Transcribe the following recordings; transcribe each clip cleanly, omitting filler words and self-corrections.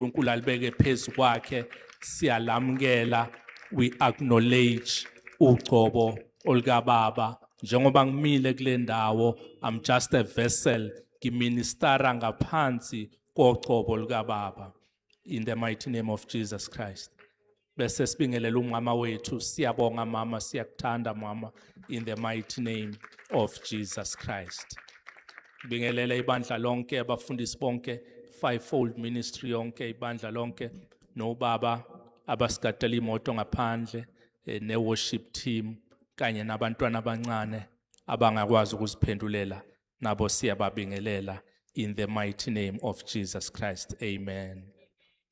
uNkulunkulu alibeke phezu kwakhe siyalamukela. We acknowledge ugcobo olukababa. Njengoba ngimile kule ndawo, I'm just a vessel, ngiministera ngaphansi kogcobo lukababa, in the mighty name of Jesus Christ. Bese sibingelela umama wethu. Siyabonga mama, siyakuthanda mama, in the mighty name of Jesus Christ. Bingelela ibandla lonke, abafundisi bonke, fivefold ministry yonke, ibandla lonke, nobaba abasigadela imoto ngaphandle, ne worship team kanye nabantwana abancane abangakwazi ukuziphendulela, nabo siyababingelela in the mighty name of Jesus Christ. Amen.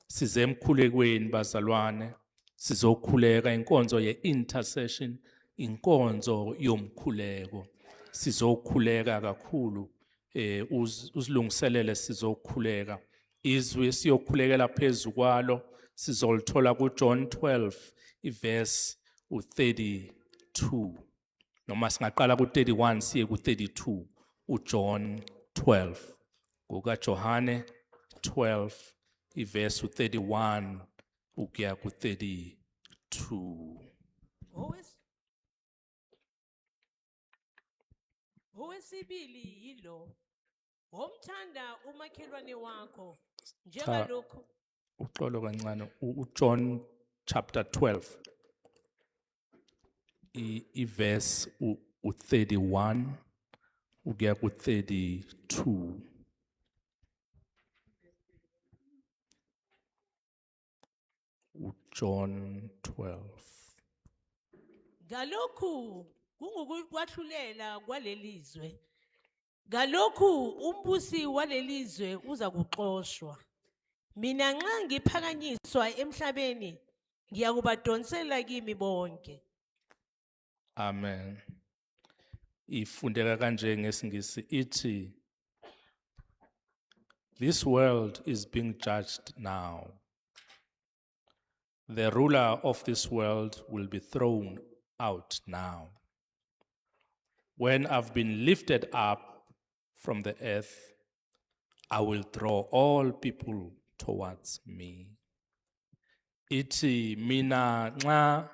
Size emkhulekweni bazalwane, sizokhuleka inkonzo ye-intercession, inkonzo yomkhuleko. Sizokhuleka kakhulu, uzilungiselele, sizokhuleka. Izwi siyokhulekela phezu kwalo sizolithola kuJohn 12 iverse u32, noma singaqala ku31 siye ku32. uJohn 12, kukaJohane 12 iverse u31 ukuya ku32. Owesibili yilo: womthanda umakhelwane wakho njengalokhu. Uxolo kancane, uJohn chapter 12 iverse u31 ukuya ku32. uJohn 12. Ngalokhu kungukwahlulela kwalelizwe. Ngalokhu umbusi walelizwe uza kuxoshwa. Mina nxa ngiphakanyiswa emhlabeni, ngiyakubadonsela kimi bonke. Amen. Ifundeka kanje ngesiNgisi, ithi, "This world is being judged now. The ruler of this world will be thrown out now. When I've been lifted up from the earth, I will draw all people towards me." Ithi, mina nxa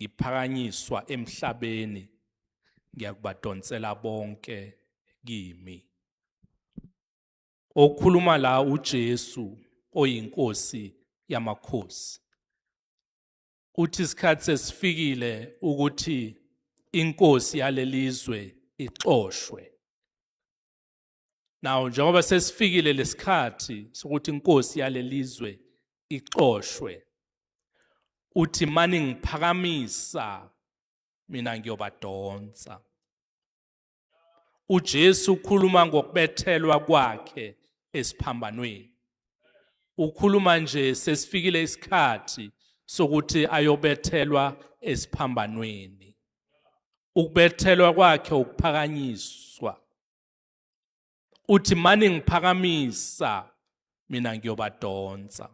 ngiphakanyiswa emhlabeni, ngiyakubadonsela bonke kimi. Okhuluma la uJesu oyinkosi yamakhosi. Uthi isikhathi sesifikile ukuthi inkosi yalelizwe ixoshwe. Now njengoba sesifikile lesikhathi sokuthi inkosi yalelizwe ixoshwe, uthi mani ngiphakamisa mina, ngiyobadonsa. uJesu ukhuluma ngokubethelwa kwakhe esiphambanweni. Ukhuluma nje sesifikile isikhathi sokuthi ayobethelwa esiphambanweni. Ukubethelwa kwakhe ukuphakanyiswa. Uthi mani ngiphakamisa mina, ngiyobadonsa.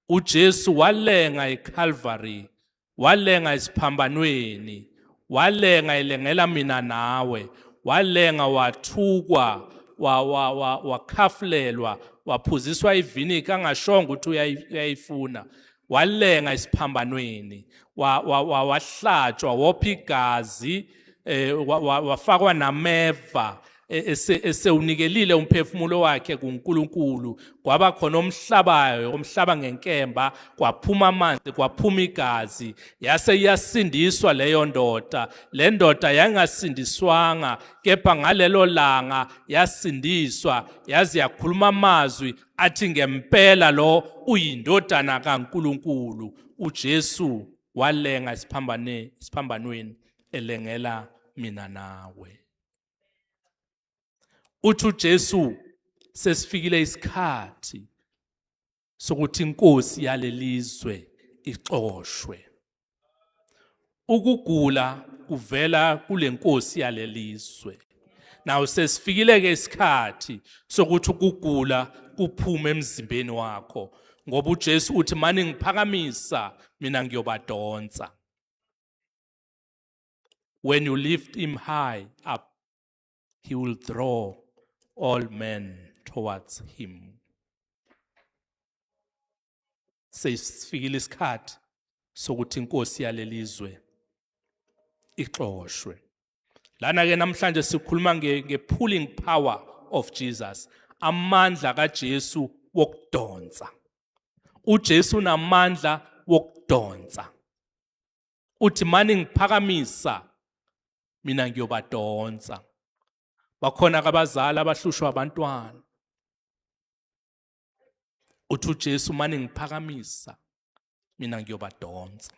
uJesu walenga eCalvary, walenga esiphambanweni, walenga elengela mina nawe, walenga, wathukwa, wakhafulelwa, waphuziswa ivinika angashongo ukuthi uyayifuna, walenga esiphambanweni, wahlatshwa, wopha igazi, wafakwa nameva, esewunikelile umphefumulo wakhe kuNkulunkulu. Kwaba khona omhlabayo, omhlaba ngenkemba, kwaphuma amanzi, kwaphuma igazi, yase iyasindiswa leyo ndoda. Le ndoda yangasindiswanga, kepha ngalelo langa yasindiswa, yaze yakhuluma amazwi athi ngempela lo uyindodana kaNkulunkulu. uJesu walenga esiphambanweni elengela mina nawe. Uthi uJesu sesifikile isikhathi sokuthi inkosi yalelizwe ixoshwe. Ukugula kuvela kulenkosi yalelizwe. Now sesifikile ke isikhathi sokuthi ukugula kuphume emzimbeni wakho, ngoba uJesu uthi mani ngiphakamisa mina, ngiyobadonsa. When you lift him high up, he will draw all men towards him. Sesifikile isikhathi sokuthi inkosi yalelizwe ixoshwe. Lana ke namhlanje sikhuluma nge pulling power of Jesus, amandla kaJesu wokudonsa. uJesu unamandla wokudonsa. Uthi mani ngiphakamisa mina ngiyobadonsa. Bakhona abazali abahlushwa abantwana. Uthi uJesu mani ngiphakamisa mina ngiyobadonsa.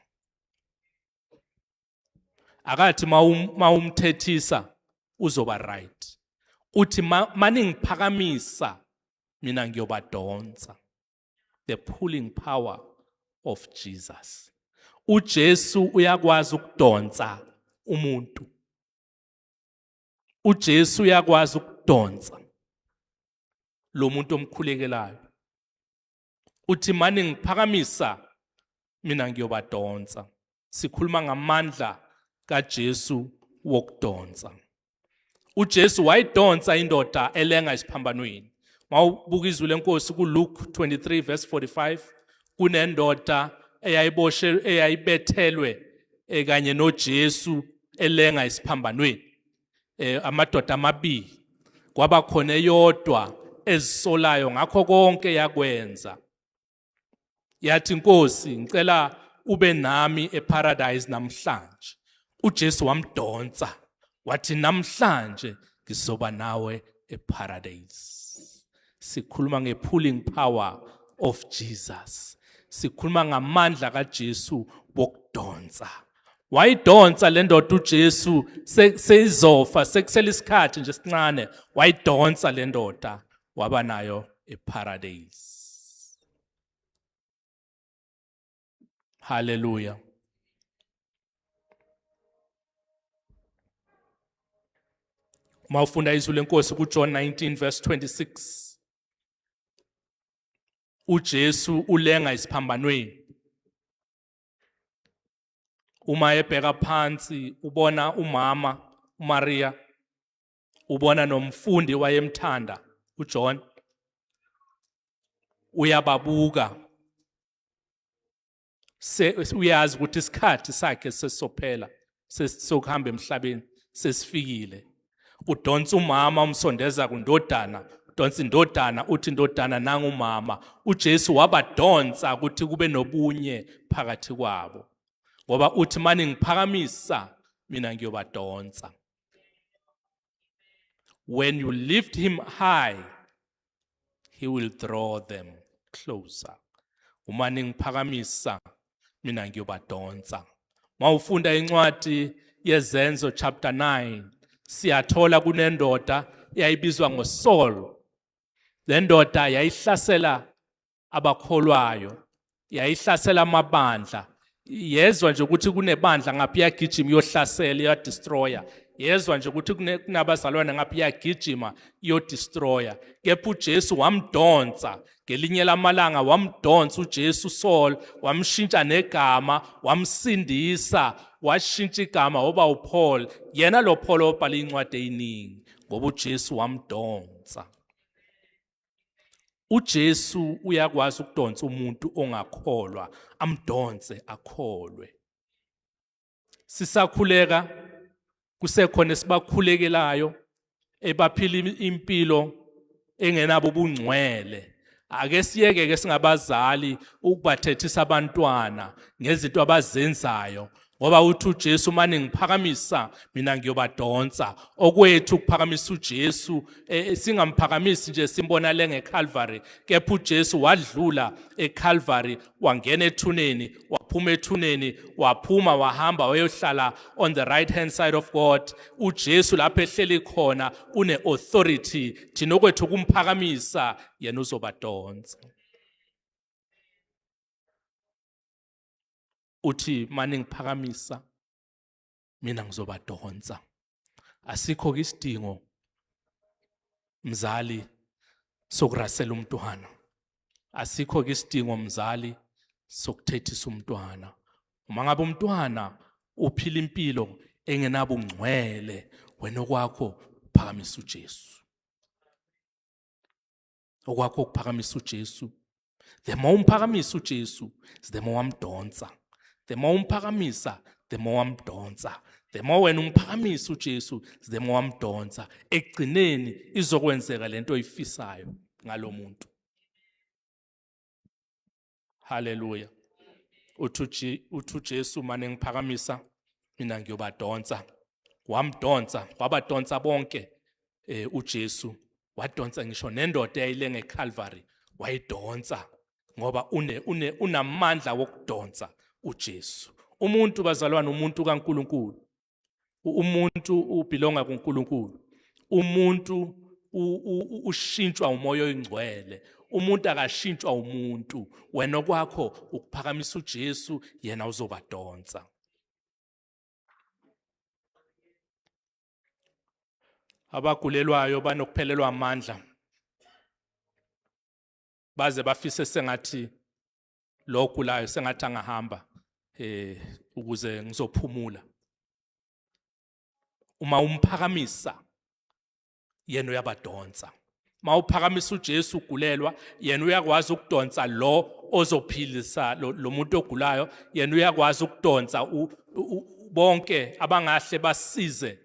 Akathi mawumthethisa uzoba right. Uthi maningiphakamisa mina ngiyobadonsa. The pulling power of Jesus. uJesu uyakwazi ukudonsa umuntu. uJesu uyakwazi ukudonsa lo muntu omkhulekelayo. Uthi mani ngiphakamisa mina ngiyobadonsa. Sikhuluma ngamandla kaJesu wokudonsa. uJesu wayidonsa indoda elenga esiphambanweni. Mawubuka izwi lenkosi kuLuke 23 verse 45, kunendoda eyayiboshe eyayibethelwe kanye noJesu elenga esiphambanweni. Amadoda amabili, kwaba khona eyodwa ezisolayo ngakho konke yakwenza. Yathi, Nkosi, ngicela ube nami eparadise namhlanje. uJesu wamdonsa wathi, namhlanje ngizoba nawe eparadise. Sikhuluma ngepulling power of Jesus. Sikhuluma ngamandla kaJesu wokudonsa. Wayidonsa le ndoda uJesu seyizofa, sekusele isikhathi nje esincane. Wayidonsa le ndoda waba nayo eparadise. Haleluya. Uma ufunda izwi lenkosi kuJohn 19 verse 26, uJesu ulenga isiphambanweni. Uma ebheka phansi ubona umama uMaria, ubona nomfundi wayemthanda uJohn, uyababuka, uyazi ukuthi isikhathi sakhe sesisophela, sesisokuhamba emhlabeni sesifikile. Udonsa umama umsondeza kundodana, udonsa indodana uthi, indodana nangumama. uJesu wabadonsa ukuthi kube nobunye phakathi kwabo, ngoba uthi mani ngiphakamisa mina ngiyobadonsa. When you lift him high, he will draw them closer. Uma ningiphakamisa mina ngiyobadonsa. Mawufunda incwadi yeZenzo chapter 9, siyathola kunendoda eyayibizwa ngoSaul. Le ndoda yayihlasela abakholwayo, yayihlasela amabandla. Yezwa nje ukuthi kunebandla ngapha, iyagijima iyohlasela, iyadestroya. Yezwa nje ukuthi kunabazalwane ngapha, iyagijima iyodestroya. Kepha uJesu wamdonsa ngelinye lamalanga, wamdonsa uJesu Saul, wamshintsha negama, wamsindisa, washintsha igama waba uPaul. Yena lo Paul obhala incwadi eziningi, ngoba uJesu wamdonsa. uJesu uyakwazi ukudonsa umuntu ongakholwa, amdonse akholwe. Sisakhuleka kusekhona esibakhulekelayo ebaphila impilo engenabo ubungcwele. Ake siyeke ke singabazali ukubathethisa abantwana ngezinto abazenzayo, ngoba uthi uJesu mane ngiphakamisa mina ngiyobadonsa. Okwethu ukuphakamisa uJesu, singamphakamisi nje simbona le ngeCalvary, kepha uJesu wadlula eCalvary, wangena ethuneni, waphuma ethuneni, waphuma wahamba wayohlala on the right hand side of God. uJesu lapho ehleli khona une authority. Thina okwethu kumphakamisa, yena uzobadonsa. Uthi mane ngiphakamisa mina ngizobadonsa. Asikho ke isidingo mzali sokurasela umntwana, asikho ke isidingo mzali sokuthethisa umntwana. Uma ngabe umntwana uphila impilo engenabungcwele, wena okwakho uphakamisa uJesu, okwakho ukuphakamisa uJesu. The more umphakamisa uJesu, the more wamdonsa. The more umphakamisa, the more wamdonsa. The more wena umphakamisa uJesu, the more wamdonsa. Ekugcineni izokwenzeka lento oyifisayo ngalomuntu. Haleluya. Uthi uJesu mane ngiphakamisa mina ngiyobadonsa. Wamdonsa, wabadonsa bonke uJesu wadonsa ngisho nendoda eyayilenge eCalvary wayidonsa ngoba une une unamandla wokudonsa uJesu. Umuntu bazalwane, umuntu kaNkuluNkulu, umuntu ubelonga kuNkulunkulu, umuntu ushintshwa umoya oyingcwele, umuntu akashintshwa umuntu. Wena okwakho ukuphakamisa uJesu, yena uzobadonsa. Abagulelwayo banokuphelelwa amandla baze bafise sengathi lo ogulayo sengathi angahamba ukuze ngizophumula. Uma umphakamisa yena uyabadonsa. Mawuphakamisa uJesu ugulelwa, yena uyakwazi ukudonsa lo ozophilisa lo muntu ogulayo, yena uyakwazi ukudonsa bonke abangahle basize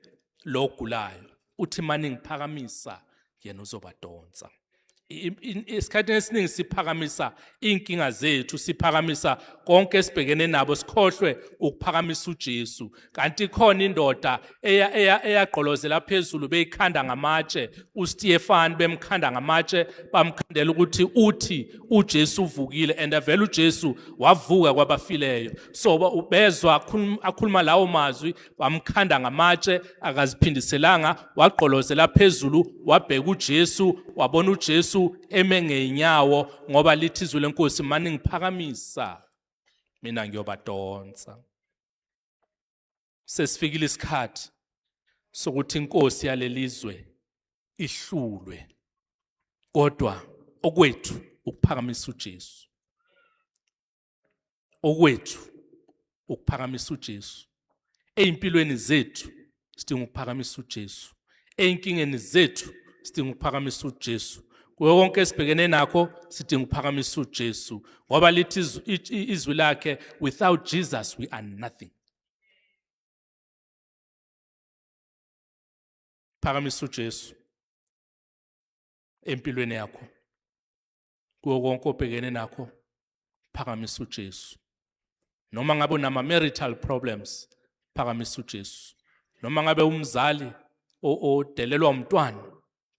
lo ogulayo. Uthi mani ngiphakamisa, yena uzobadonsa. Esikhathini esiningi siphakamisa iy'nkinga zethu, siphakamisa konke esibhekene nabo, sikhohlwe ukuphakamisa uJesu. Kanti khona indoda eyagqolozela phezulu beyikhanda ngamatshe, uStefan bemkhanda ngamatshe, bamkhandela ukuthi uthi uJesu uvukile, and vele uJesu wavuka kwabafileyo. So bezwa akhuluma lawo mazwi, bamkhanda ngamatshe, akaziphindiselanga, wagqolozela phezulu, wabheka uJesu, wabona uJesu eme ngeenyawo, ngoba lithi izwi lenkosi, mani ngiphakamisa mina ngiyobadonsa. Sesifikile isikhathi sokuthi inkosi yalelizwe ihlulwe, kodwa okwethu ukuphakamisa uJesu, okwethu ukuphakamisa uJesu ezimpilweni zethu. Sidinga ukuphakamisa uJesu ezinkingeni zethu, sidinga ukuphakamisa uJesu kuyo konke esibhekene nakho, sidinga ukuphakamisa uJesu, ngoba lithi izwi lakhe, without Jesus we are nothing. Phakamisa uJesu empilweni yakho, kuwo konke obhekene nakho, phakamisa uJesu. Noma ngabe unama marital problems, phakamisa uJesu. Noma ngabe umzali odelelwa umntwana,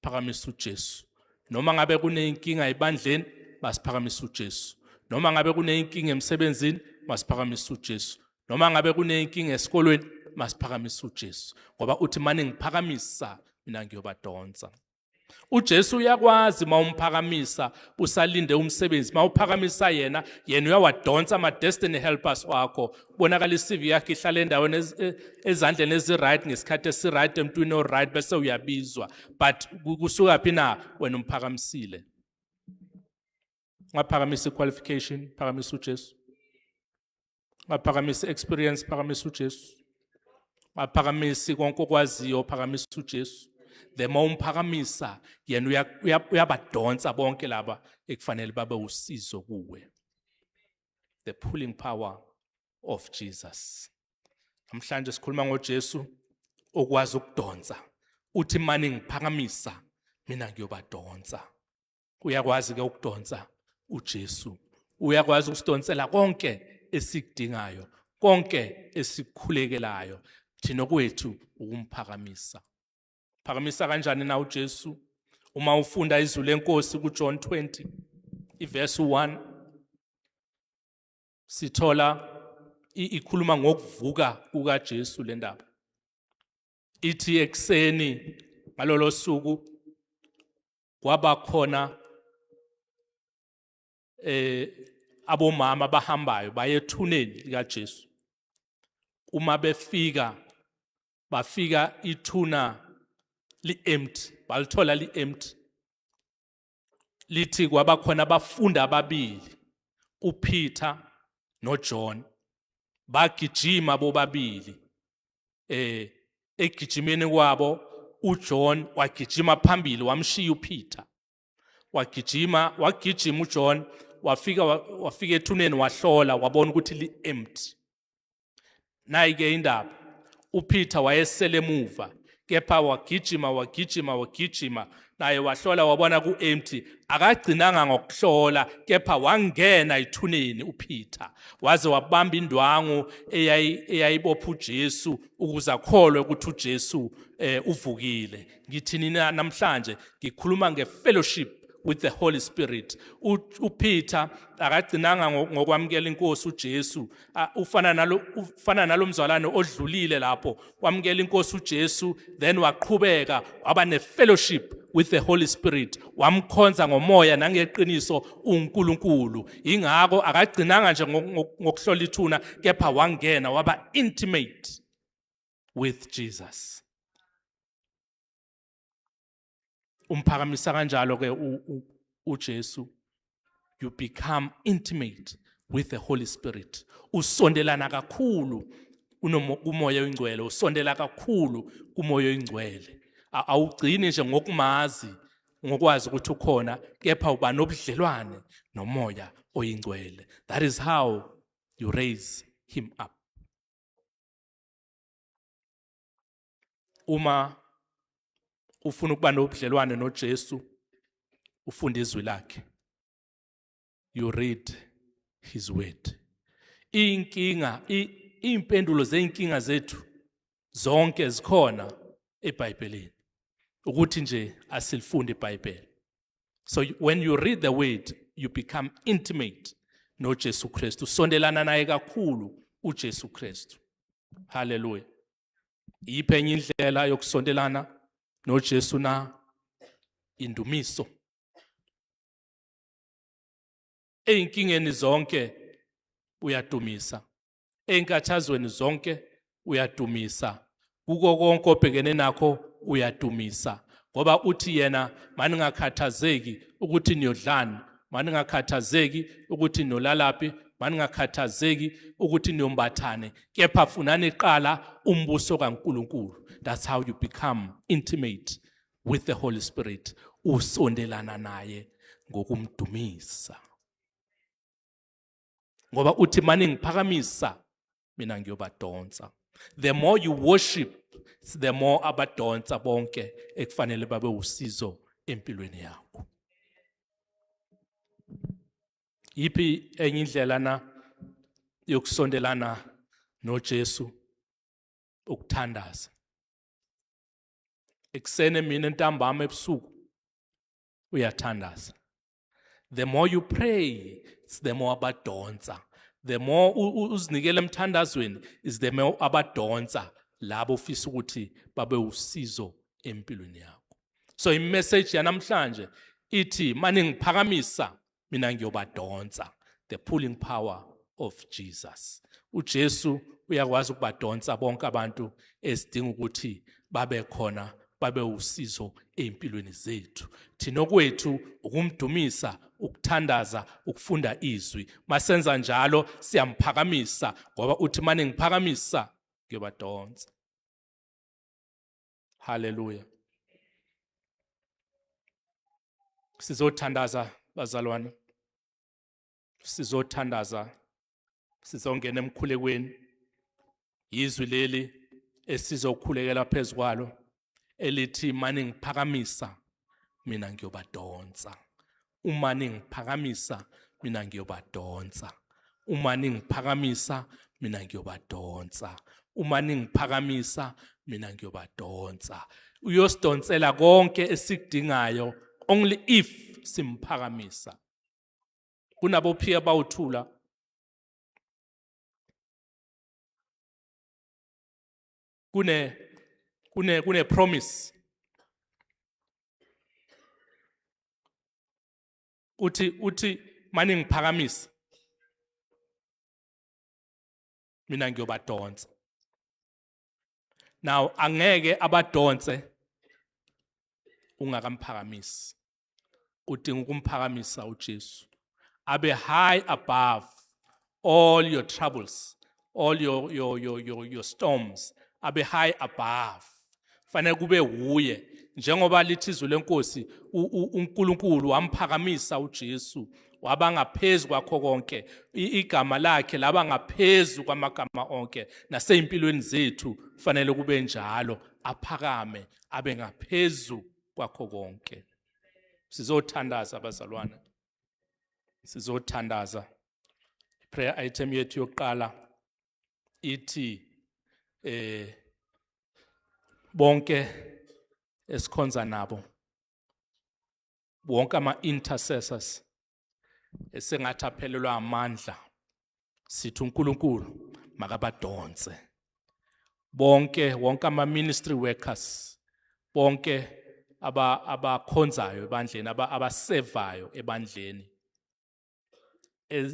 phakamisa uJesu. Noma ngabe kuneyinkinga ebandleni, masiphakamisa uJesu. Noma ngabe kuneyinkinga emsebenzini, masiphakamisa uJesu. Noma ngabe kuneyinkinga esikolweni, masiphakamisa uJesu, ngoba uthi mane ngiphakamisa mina ngiyobadonsa. uJesu uyakwazi mawumphakamisa usalinde umsebenzi, mawuphakamisa yena, yena uyawadonsa ama destiny helpers wakho. Bonakala iCV yakhe ihlala endaweni ezandleni ezi-right ngesikhathi esi-right emntwini o-right, bese uyabizwa. But kusuka phi na? Wena umphakamisile. Ungaphakamisa i-qualification, phakamisa uJesu. Ungaphakamisa i-experience, phakamisa uJesu. Ungaphakamisi konke okwaziyo, phakamisa uJesu. The more umphakamisa yena, uyabadonsa bonke laba ekufanele babe usizo kuwe. The pulling power of Jesus. Namhlanje sikhuluma ngoJesu okwazi ukudonsa. Uthi mani ngiphakamisa mina ngiyobadonsa. Uyakwazi ke ukudonsa uJesu, uyakwazi ukusidonsela konke esikudingayo, konke esikukhulekelayo. Thina kwethu ukumphakamisa. Phakamisa kanjani na uJesu? Uma ufunda izwi lenkosi kuJohn 20 iverse 1, sithola ikhuluma ngokuvuka kukaJesu. Le ndaba ithi ekuseni ngalolo suku kwaba khona abomama abahambayo baye ethuneni likaJesu. Uma befika, bafika ithuna li-empty, balithola li-empty. Lithi kwaba khona abafundi ababili, uPeter noJohn, bagijima bobabili. Egijimeni kwabo uJohn wagijima phambili, wamshiya uPeter. Wagijima, wagijima uJohn Wafika wafika ethuneni, wahlola, wabona ukuthi li empty. Nayi ke indaba, uPeter wayesele emuva, kepha wagijima, wagijima, wagijima naye, wahlola, wabona ku-empty. Akagcinanga ngokuhlola, kepha wangena ethuneni uPeter, waze wabamba indwangu eyayibopha uJesu ukuze akholwe ukuthi uJesu uvukile. Ngithini namhlanje? Ngikhuluma ngefellowship with the Holy Spirit. UPeter akagcinanga ngokwamukela inkosi uJesu. Ufana nalomzalwane odlulile lapho, wamukela inkosi uJesu, then waqhubeka waba ne-fellowship with the Holy Spirit, wamkhonza ngomoya nangeqiniso uNkulunkulu. Ingakho akagcinanga nje ngokuhlola ithuna, kepha wangena waba intimate with Jesus. Umphakamisa kanjalo ke uJesu. You become intimate with the Holy Spirit. Usondelana kakhulu kumoya oyingcwele, usondela kakhulu kumoya oyingcwele. Awugcini nje ngokumazi, ngokwazi ukuthi ukhona, kepha uba nobudlelwane nomoya oyingcwele. That is how you raise him up. Uma ufuna ukuba nobudlelwane noJesu, ufunda izwi lakhe. You read his word. Inkinga, impendulo zeinkinga zethu zonke zikhona eBhayibhelini, ukuthi nje asilifundi iBhayibheli. So when you read the word, you become intimate noJesu Kristu, usondelana naye kakhulu uJesu Kristu. Haleluya. Iphe enye indlela yokusondelana noJesu na? Indumiso. Ezinkingeni zonke uyadumisa, einkathazweni zonke uyadumisa, kuko konke obhekene nakho uyadumisa, ngoba uthi yena, "Maningakhathazeki ukuthi niyodlani, maningakhathazeki ukuthi niyolalaphi, maningakhathazeki ukuthi niyombathane, kepha funani iqala umbuso kaNkulunkulu." That's how you become intimate with the Holy Spirit. Usondelana naye ngokumdumisa, ngoba uthi, "Maningiphakamisa, mina ngiyobadonsa." The more you worship, the more abadonsa bonke ekufanele babe usizo empilweni yakho. Yiphi enye indlela na yokusondelana noJesu? Ukuthandaza ekuseni, emini, entambama, ebusuku uyathandaza. The more you pray, it's the more abadonsa. The more uzinikela emthandazweni, is the more abadonsa labo ufisa ukuthi babe usizo empilweni yakho. So imessage yanamhlanje ithi, "Maningiphakamisa, mina ngiyobadonsa." The pulling power of Jesus. UJesu uyakwazi ukubadonsa bonke abantu esidinga ukuthi babe khona, babe usizo empilweni zethu. Thina okwethu ukumdumisa, ukuthandaza, ukufunda izwi. Masenza njalo siyamphakamisa, ngoba uthi, "Mane ngiphakamisa, ngiyobadonsa." Haleluya. Sizothandaza, bazalwane, sizothandaza, sizongena emkhulekweni. Izwi leli esizokhulekela phezukwalo elithi, "Mane ngiphakamisa, mina ngiyobadonsa. Uma ningiphakamisa, mina ngiyobadonsa. Uma ningiphakamisa, mina ngiyobadonsa. Uma ningiphakamisa, mina ngiyobadonsa." Uyosidonsela konke esikudingayo only if simphakamisa. Kunabophiya bawuthula kune promise. Uthi, "Mane ngiphakamisa, mina ngiyobadonsa." Now angeke abadonse ungakamphakamisi. Udinga ukumphakamisa uJesu, abe high above all your troubles, all your storms, abe high above. Fanele kube uye. Njengoba lithi izwi lenkosi, uNkulunkulu wamphakamisa uJesu waba ngaphezu kwakho konke, igama lakhe laba ngaphezu kwamagama onke. Nasezimpilweni zethu kufanele kube njalo, aphakame abe ngaphezu kwakho konke. Sizothandaza abazalwane, sizothandaza. Prayer item yethu yokuqala ithi bonke esikhonza nabo, wonke ama intercessors esengathi aphelelwa amandla, sithi uNkulunkulu makabadonse bonke, wonke ama ministry workers, bonke abakhonzayo ebandleni, abasevayo ebandleni,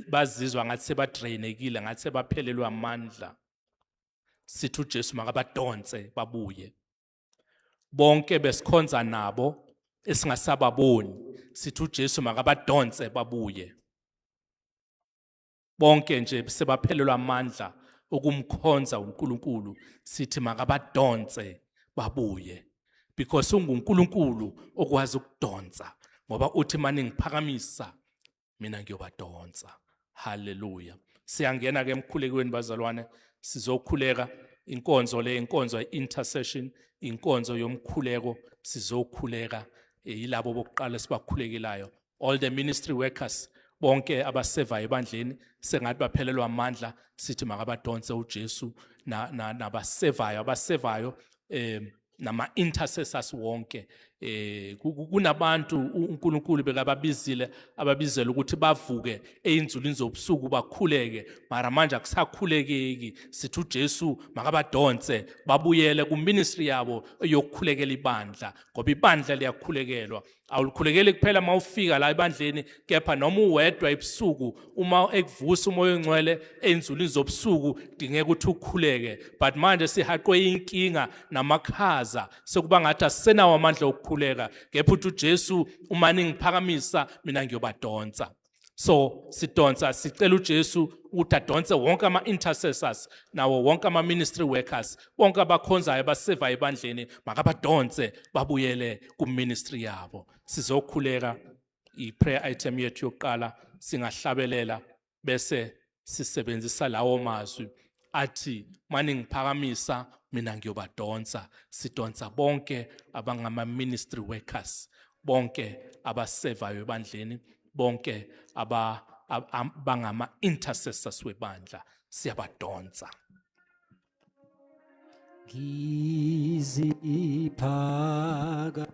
bazizwa ngathi sebadrainekile, ngathi sebaphelelwe amandla, sithi uJesu makabadonse babuye. Bonke besikhonza nabo esingasababoni, sithi uJesu makabadonse babuye. Bonke nje sebaphelelwa amandla ukumkhonza uNkulunkulu, sithi makabadonse babuye, because unguNkulunkulu okwazi ukudonsa, ngoba uthi manje ngiphakamisa mina ngiyobadonsa. Haleluya. Siyangena ke emkhulekweni bazalwane, sizokhuleka inkonzo le, inkonzo ye-intercession, inkonzo yomkhuleko. Sizokhuleka yilabo bokuqala esibakhulekelayo, all the ministry workers, bonke abasevayo ebandleni sengathi baphelelwa amandla, sithi makabadonse uJesu, nabasevayo, abasevayo nama intercessors wonke. Kunabantu uNkulunkulu bekababizile, ababizela ukuthi bavuke einzulini zobusuku bakhuleke, mara manje akusakhulekeki. Sithi uJesu makabadonse babuyele ku ministry yabo yokukhulekela ibandla, ngoba ibandla liyakhulekelwa. Awulikhulekeli kuphela mawufika la ebandleni, kepha noma uwedwa ebusuku, uma ekuvusa uMoya oNgcwele einzulini zobusuku, dingeka ukuthi ukhuleke. But manje sihaqwe inkinga namakhaza, sekuba ngathi asisenawo amandla okukhuleka, kepha uthi uJesu uma ningiphakamisa mina ngiyobadonsa. So sidonsa, sicela uJesu ukuthi adonse wonke ama intercessors nawo wonke ama ministry workers, bonke abakhonzayo abaseva ebandleni, makabadonse babuyele ku ministry yabo. Sizokhuleka i prayer item yethu yokuqala, singahlabelela bese sisebenzisa lawo mazwi athi mani ngiphakamisa mina ngiyobadonsa. Sidonsa bonke abangama ministry workers, bonke abasevayo ebandleni, bonke abangama intercessors webandla, siyabadonsa. Ngiziphaka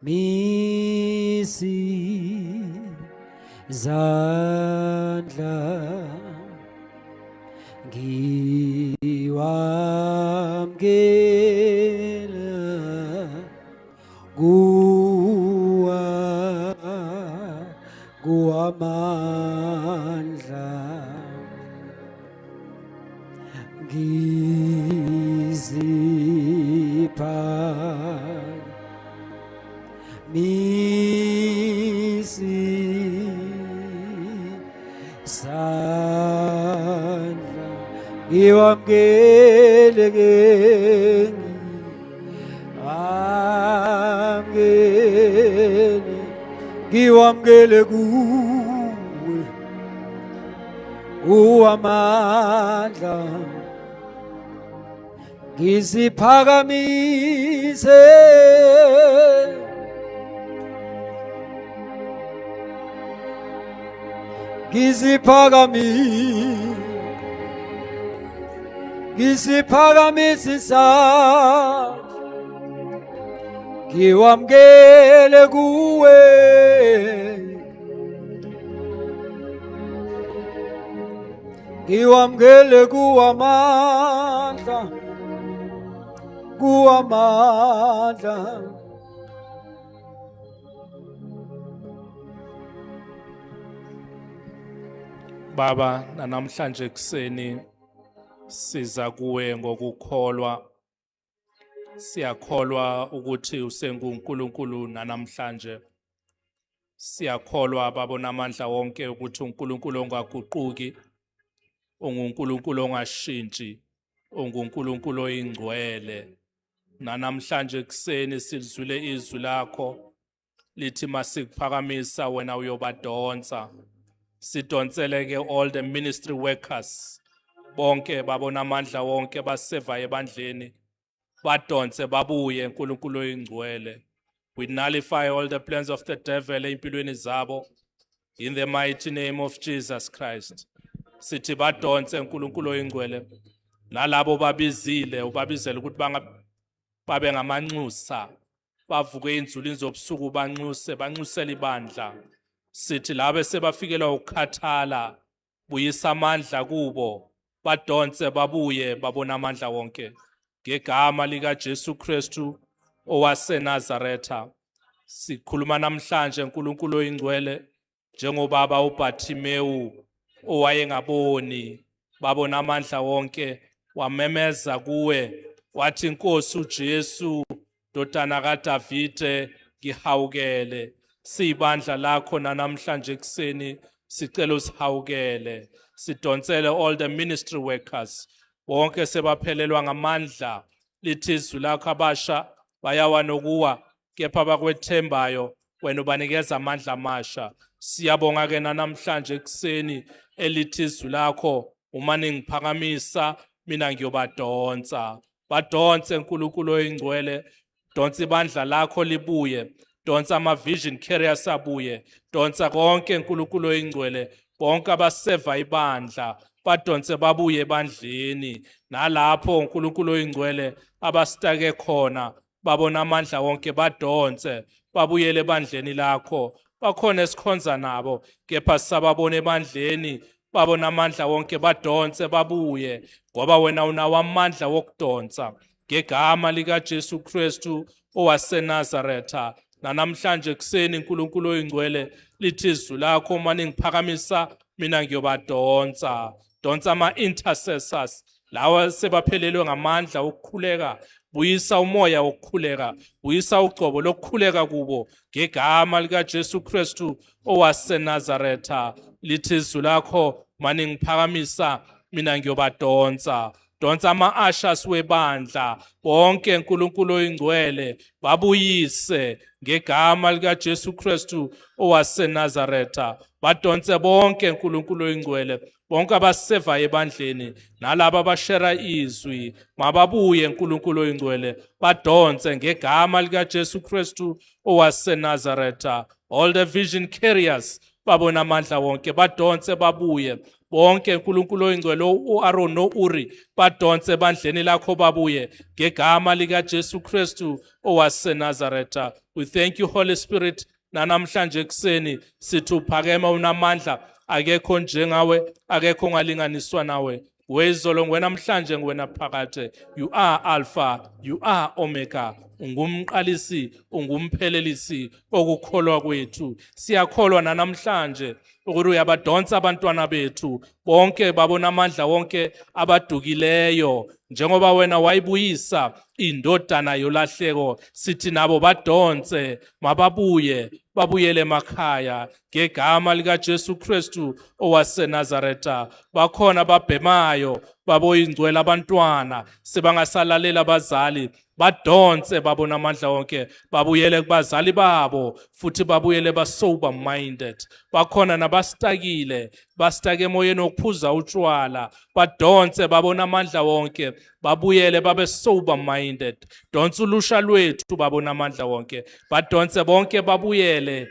misi zandla ngiwamkela kuwa kuwamandla ngizipha misi sandla ngiwamkele ke ngiwamkele ngiwamkele kuwe uwamandla ngiziphakamise ngiziphakamise ngiziphakamise isandla ngiwamkele kuwe ngiwamkele kuwamandla kuwamandla. Baba, namhlanje kuseni siza kuwe ngokukholwa. Siyakholwa ukuthi usenguNkulunkulu namhlanje. Siyakholwa Baba onamandla wonke ukuthi uNkulunkulu ongaguquki, unguNkulunkulu ongashintshi, unguNkulunkulu oyingcwele. Nanamhlanje ekuseni silizwile izwi lakho lithi masikuphakamisa wena uyobadonsa. Sidonsele ke all the ministry workers bonke babona amandla wonke baseva ebandleni, badonse babuye, uNkulunkulu oyingcwele. We nullify all the plans of the devil empilweni zabo in the mighty name of Jesus Christ. Sithi badonse, uNkulunkulu oyingcwele, nalabo babizile, ubabizele ukuthi banga babe ngamanxusa, bavuke inzulini zobusuku, banxuse, banxusela ibandla. Sithi labo sebafikelwa ukukhathala, buyisa amandla kubo, badonse babuye, babona amandla wonke, ngegama lika Jesu Kristu owaseNazaretha. Sikhuluma namhlanje, uNkulunkulu oyingcwele, njengobaba uBartimewu owayengaboni, babona amandla wonke, wamemeza kuwe wathi, "Inkosi uJesu, ndodana kaDavide, ngihawukele." Siyibandla lakho namhlanje kuseni, sicela usihawukele. Sidonsele all the ministry workers bonke sebaphelelwa ngamandla. Lithi izwi lakho, abasha bayawa nokuwa, kepha abakwethembayo wena ubanikeza amandla amasha. Siyabonga ke namhlanje ekuseni elithi izwi lakho, uma ningiphakamisa mina ngiyobadonsa. Badonse, uNkulunkulu oyingcwele, donsa ibandla lakho libuye, donsa ama-vision carriers abuye, donsa konke, uNkulunkulu oyingcwele, bonke abaseva ibandla badonse babuye ebandleni, nalapho, uNkulunkulu oyingcwele, abastake khona, babona amandla wonke, badonse babuyele ebandleni lakho. Bakhona esikhonza nabo kepha sisababona ebandleni, babona amandla wonke, badonse babuye, ngoba wena unawo amandla wokudonsa, ngegama likaJesu Kristu owaseNazaretha. Nanamhlanje kuseni, uNkulunkulu oyingcwele, lithi izwi lakho, uma ningiphakamisa mina ngiyobadonsa. Donsa ama-intercessors lawa sebaphelelwe ngamandla okukhuleka, buyisa umoya wokukhuleka, buyisa ugcobo lokukhuleka kubo, ngegama likaJesu Kristu owaseNazaretha. Lithi izwi lakho, maningiphakamisa mina ngiyobadonsa. Donsa ama-ushers webandla bonke, uNkulunkulu oyingcwele, babuyise ngegama likaJesu Kristu owaseNazaretha. Badonse bonke, uNkulunkulu oyingcwele, bonke abasevayo ebandleni nalabo abashera izwi, mababuye, uNkulunkulu oyingcwele, badonse ngegama likaJesu Kristu owaseNazaretha. All the vision carriers, babona amandla wonke, badonse babuye bonke, uNkulunkulu oyingcwele, uAaron noUri, badonse ebandleni lakho babuye ngegama likaJesu Kristu owaseNazaretha. We thank you, Holy Spirit. Nanamhlanje ekuseni sithi uphakema unamandla, akekho njengawe, akekho ongalinganiswa nawe. Wezolo nguwe, namhlanje nguwena, phakade. You are Alpha, you are Omega, ungumqalisi, ungumphelelisi okukholwa kwethu. Siyakholwa nanamhlanje ukuthi uyabadonsa abantwana bethu bonke, babona amandla wonke, abadukileyo, njengoba wena wayibuyisa indodana yolahleko. Sithi nabo badonse, mababuye, babuyele emakhaya ngegama likaJesu Kristu owaseNazaretha. Bakhona babhemayo, baboyingcwele, abantwana sebangasalalela abazali, badonse, babona amandla wonke, babuyele kubazali babo futhi babuyele ba sober minded. Bakhona nabastakile, bastake emoyeni wokuphuza utshwala, badonse, babona amandla wonke, babuyele babe sober minded. Donsa ulusha lwethu, babona amandla wonke, badonse bonke babuyele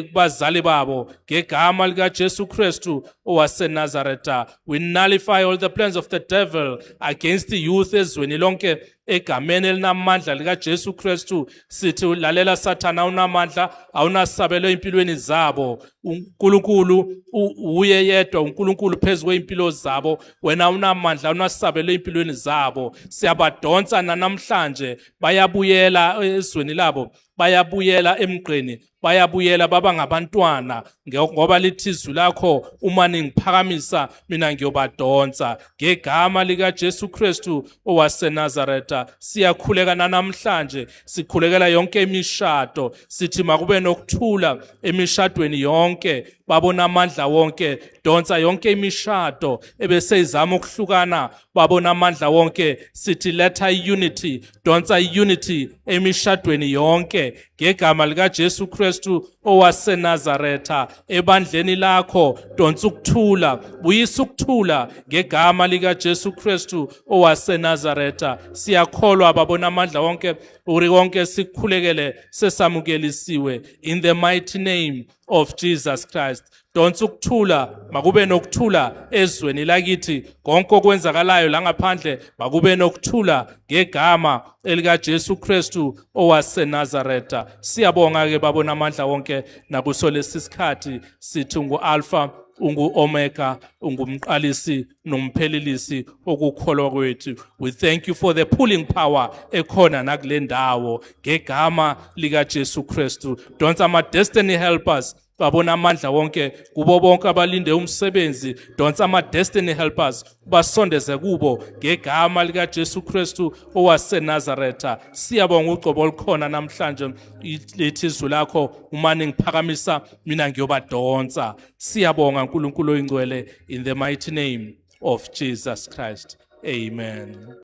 kubazali babo ngegama likaJesu Kristu owaseNazaretha. We nullify all the plans of the devil against the youth ezweni lonke egameni elinamandla likaJesu Kristu. Sithi lalela Sathana, awunamandla, awunasabelo empilweni zabo. uNkulunkulu uye yedwa uNkulunkulu phezulu kweimpilo zabo. Wena awunamandla, awunasabelo empilweni zabo. Siyabadonsa namhlanje, bayabuyela ezweni labo, bayabuyela emgqeni, bayabuyela baba ngabantwana, ngoba lithi izwi lakho, uma ningiphakamisa mina ngiyobadonsa, ngegama likaJesu Kristu owaseNazaretha. Siyakhuleka namhlanje, sikhulekela yonke imishado, sithi makube nokuthula emishadweni yonke. Babona amandla wonke, donsa yonke imishado ebeseyizama ukuhlukana. Babona amandla wonke, sithi letha unity, donsa unity emishadweni yonke ngegama lika Jesu Kristu owaseNazaretha. Ebandleni lakho donsa ukuthula, buyisa ukuthula ngegama lika Jesu Kristu owaseNazaretha. Siyakholwa, babona amandla wonke, uri konke sikukhulekele sesamukelisiwe in the mighty name of Jesus Christ. Donsa ukuthula, makube nokuthula ezweni lakithi, konke okwenzakalayo la ngaphandle makube nokuthula ngegama elika Jesu Kristu owaseNazaretha. Siyabonga ke, babona amandla wonke, nakuso lesi sikhathi sithi ungu-Alpha, ungu-Omega, ungumqalisi nomphelelisi okukholwa kwethu. We thank you for the pulling power ekhona nakule ndawo ngegama lika Jesu Kristu. Donsa ama destiny helpers, babona amandla wonke, kubo bonke abalinde umsebenzi, donsa ama destiny helpers, basondeze kubo ngegama lika Jesu Kristu owaseNazaretha. Siyabonga ugcobo olukhona namhlanje, lithi izwi lakho, uma ningiphakamisa mina ngiyobadonsa. Siyabonga, uNkulunkulu oyingcwele, in the mighty name of Jesus Christ, amen.